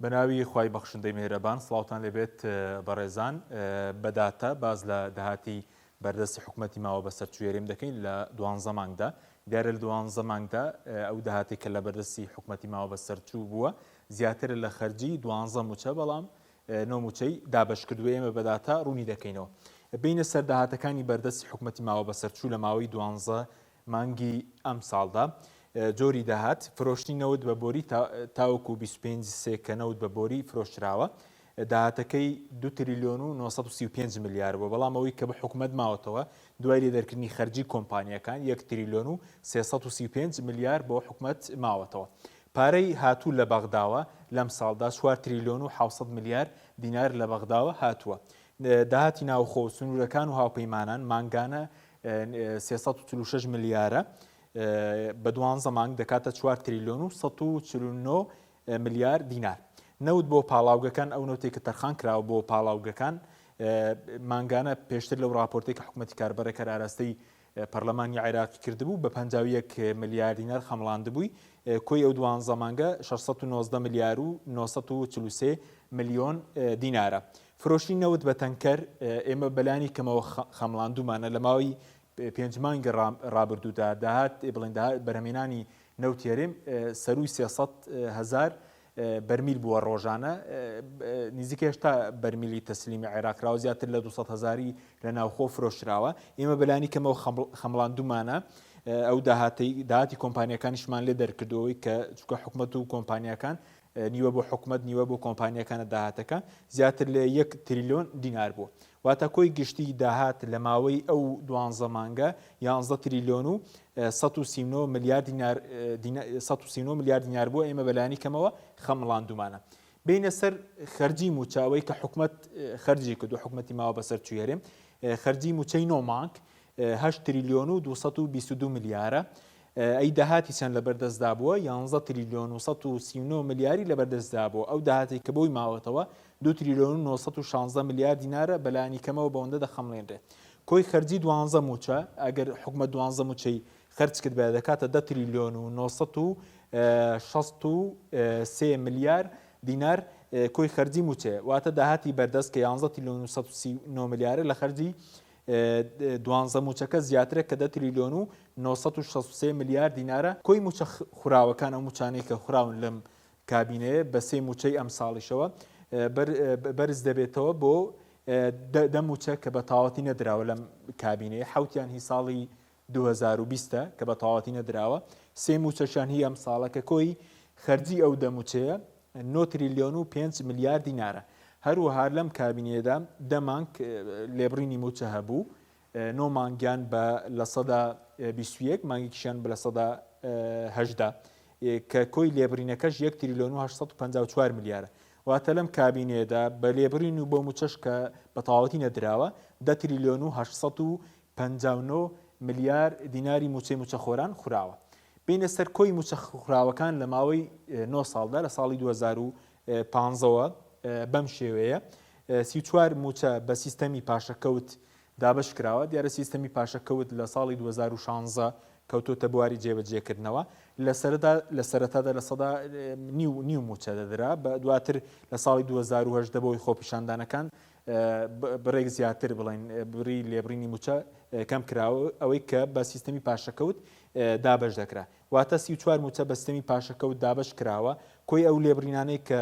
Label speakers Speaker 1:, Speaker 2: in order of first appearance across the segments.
Speaker 1: بەناوی خوای بەخشندەی میهرەبان سڵاوتان لێبێت بەڕێزان بە داتا باس لە داهاتی بەردەستی حکومەتی ماوە بەسەرچووی هەرێم دەکەین لە دوانزە مانگدا دیارە لە دوانزە مانگدا ئەو داهاتێک کە لە بەردەستی حکومەتی ماوە بەسەرچوو بووە زیاترە لە خەرجی دوانزە موچە بەڵام نۆ موچەی دابەشکردووە ئێمە بە داتا ڕوونی دەکەینەوە بینە سەر داهاتەکانی بەردەستی حکومەتی ماوە بەسەرچوو لە ماوەی دوانزە مانگی ئەمساڵدا جۆری داهات، فرۆشتنی نەوت بە بۆری تاوەکو 25 سێ کە نەوت بە بۆری فرۆشراوە داهاتەکەی 2 تریلیۆن و 935 ملیار بووە، بەڵام ئەوەی کە بە حکومەت ماوەتەوە دوای لێدەرکردنی خەرجی کۆمپانیاکان 1 تریلیۆن و 335 ملیار بۆ حکومەت ماوەتەوە. پارەی هاتوو لە بەغداوە لەمساڵدا 4 تریلیۆن و 700 ملیار دینار لە بەغداوە هاتووە. داهاتی ناوخۆ و سنوورەکان و هاوپەیمانان مانگانە 346 ملیارە بە دوانزە مانگ دەکاتە 4 تریلیۆن و 149 ملیار دینار. نەوت بۆ پاڵاوگەکان ئەو نەوتێک کە تەرخان کراوە بۆ پاڵاوگەکان مانگانە پێشتر لەو راپۆرتێک کە حکوومەتی کاربەڕێکەر ئاراستەی پەرلەمانی عێراقی کردبوو بە 51 ملیار دینار خەمڵاندبووی کۆی ئەو دوانزە مانگە 619 ملیار و 943 ملیۆن دینارە. فرۆشتنی نەوت بە تەنکەر ئێمە بەلانی کەمەوە خەمڵاندوومانە لە ماوەی پێنج مانگی ڕابردوودا داهات بڵێن داهات بەرهەمهێنانی نەوتی هەرێم سەرووی 300 هەزار بەرمیل بووە ڕۆژانە نزیکە هێشتا بەرمیلی تەسلیمی عێراق کراوە زیاتر لە 200 هەزاری لە ناوخۆ فرۆشراوە ئێمە بەلانی کەمەوە خەمڵاندومانە ئەو داهاتی داهاتی کۆمپانیەکانیشمان لێ دەرکردەوەی کە چکە حکومەت و کۆمپانیەکان نیوە بۆ حکومەت نیوە بۆ کۆمپانیاکانە داهاتەکە زیاتر لە یەک تریلیۆن دینار بووە. واتە کۆی گشتی داهات لە ماوەی ئەو دوانزە مانگە یانزە تریلیۆن و 139 ملیار دینار 139 ملیار دینار بووە ئێمە بەلانی کەمەوە خەمڵاندومانە. بینە سەر خەرجی مووچە ئەوەی کە حکومەت خەرجی کردو حکومەتی ماوە بەسەر چووی هەرێم خەرجی مووچەی نۆ مانگ هەشت تریلیۆن و 222 ملیارە ئەی داهاتی چەند لەبەردەستدا بووە؟ یانزە تریلیۆن و 139 ملیاری لەبەردەستدا بووە. ئەو داهاتەی کە بۆی ماوەتەوە دوو تریلیۆن و 916 ملیار دینارە، بەلایەنی کەمەوە بەوەندە دەخەمڵێنرێت. کۆی خەرجی دوانزە مووچە، ئەگەر حکومەت دوانزە مووچەی خەرج کردبایە دەکاتە دە تریلیۆن و 963 ملیار دینار کۆی خەرجی مووچەیە. واتە داهاتی بەردەست کە یانزە تریلیۆن و 139 ملیارە لە خەرجی دوانزە مووچەکە زیاترە کە دە تریلیۆن و 963 ملیار دینارە. کۆی مووچە خوراوەکان، ئەو مووچانەی کە خوراون لەم کابینەیە بە سێ مووچەی ئەمساڵیشەوە بەرز دەبێتەوە بۆ دە مووچە کە بە تەواوەتی نەدراوە لەم کابینەیە، حەوتیان هی ساڵی 2020 ە کە بە تەواوەتی نەدراوە، سێ مووچەشیان هی ئەمساڵە کە کۆی خەرجی ئەو دە مووچەیە نۆ تریلیۆن و پێنج ملیار دینارە. هەروەها لەم کابینەیەدا دە مانگ لێبڕینی مووچە هەبوو، نۆ مانگیان بە 21%، مانگێکیشیان بە 18% کە کۆی لێبڕینەکەش یەک تریلیۆن و 854 ملیارە. واتە لەم کابینەیەدا بە لێبڕین و بۆ مووچەش کە بە تەواوەتی نەدراوە، دە تریلیۆن و 859 ملیار دیناری مووچەی مووچەخۆران خوراوە. بێینە سەر کۆی مووچە خوراوەکان لە ماوەی نۆ ساڵدا لە ساڵی 2015 وە بەم شێوەیە 34 مووچە بە سیستەمی پاشەکەوت دابەش کراوە دیارە سیستەمی پاشەکەوت لە ساڵی 2016 کەوتۆتە بواری جێبەجێکردنەوە لە سەرەتا لە سەرەتادا لە سەدا نیو نیو مووچە دەدرا بە دواتر لە ساڵی 2010 بۆی خۆپیشاندانەکان بڕێک زیاتر بڵێن بڕی لێبڕینی مووچە کەم کراوە ئەوەی کە بە سیستەمی پاشەکەوت دابەش دەکرا واتە 34 مووچە بە سیستەمی پاشەکەوت دابەش کراوە کۆی ئەو لێبڕینانەی کە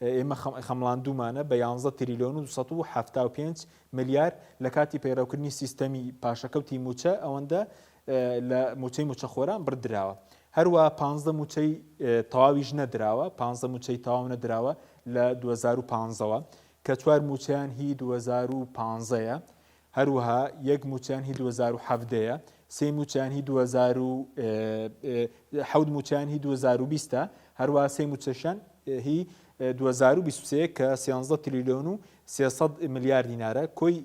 Speaker 1: ئێمە خەمڵاندومانە بە 11 تریلیۆن و 275 ملیار لە کاتی پەیڕەوکردنی سیستەمی پاشەکەوتی مووچە ئەوەندە لە مووچەی مووچەخۆران بڕدراوە هەروە 15 مووچەی تەواویش نەدراوە 15 مووچەی تەواو نەدراوە لە 2015ەوە کە چوار مووچەیان هی 2015 یە هەروەها یەک مووچەیان هی 2017 یە، سێ مووچەیان هی 2000 و حەوت مووچەیان هی 2020 ە، هەروەها سێ مووچەشیان هی 2023 کە 13 تریلیۆن و 300 ملیار دینارە، کۆی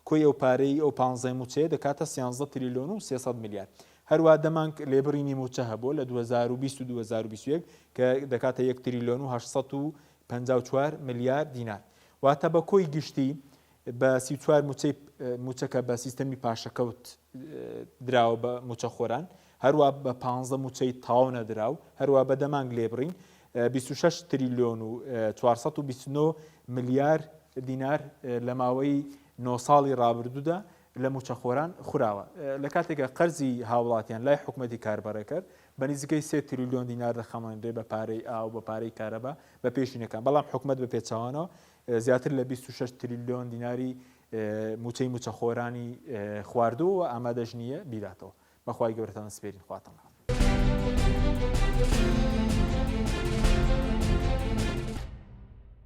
Speaker 1: کۆی ئەو پارەی ئەو پانزەی مووچەیە دەکاتە 13 تریلیۆن و 300 ملیار. هەروەها دە مانگ لێبڕینی مووچە هەبووە لە 2020 و 2021 کە دەکاتە 1 تریلیۆن و 854 ملیار دینار. واتە بە کۆی گشتی بە 34 مووچەی مووچەکە بە سیستەمی پاشەکەوت دراوە بە مووچەخۆران، هەروا بە پانزە مووچەی تەواو نەدراو، هەروا بە دە مانگ لێبڕین. 26 تریلیۆن و 429 ملیار دینار لە ماوەی 9 ساڵی ڕابردوودا لە مووچەخۆران خوراوە. لە کاتێکا قەرزی هاوڵاتیان لای حکومەتی کاربەڕێکەر بە نزیکەی سێ تریلیۆن دینار دەخەمڵێنرێ بە پارەی ئاو، بە پارەی کارەبا، بە پێشینەکان، بەڵام حکومەت بە پێچەوانەوە زیاتر لە 26 تریلیۆن دیناری مووچەی مووچەخۆرانی خواردووە و ئامادەش نییە بیداتەوە. بە خوای گەورەتان سپێرین خواتان لەگەڵ.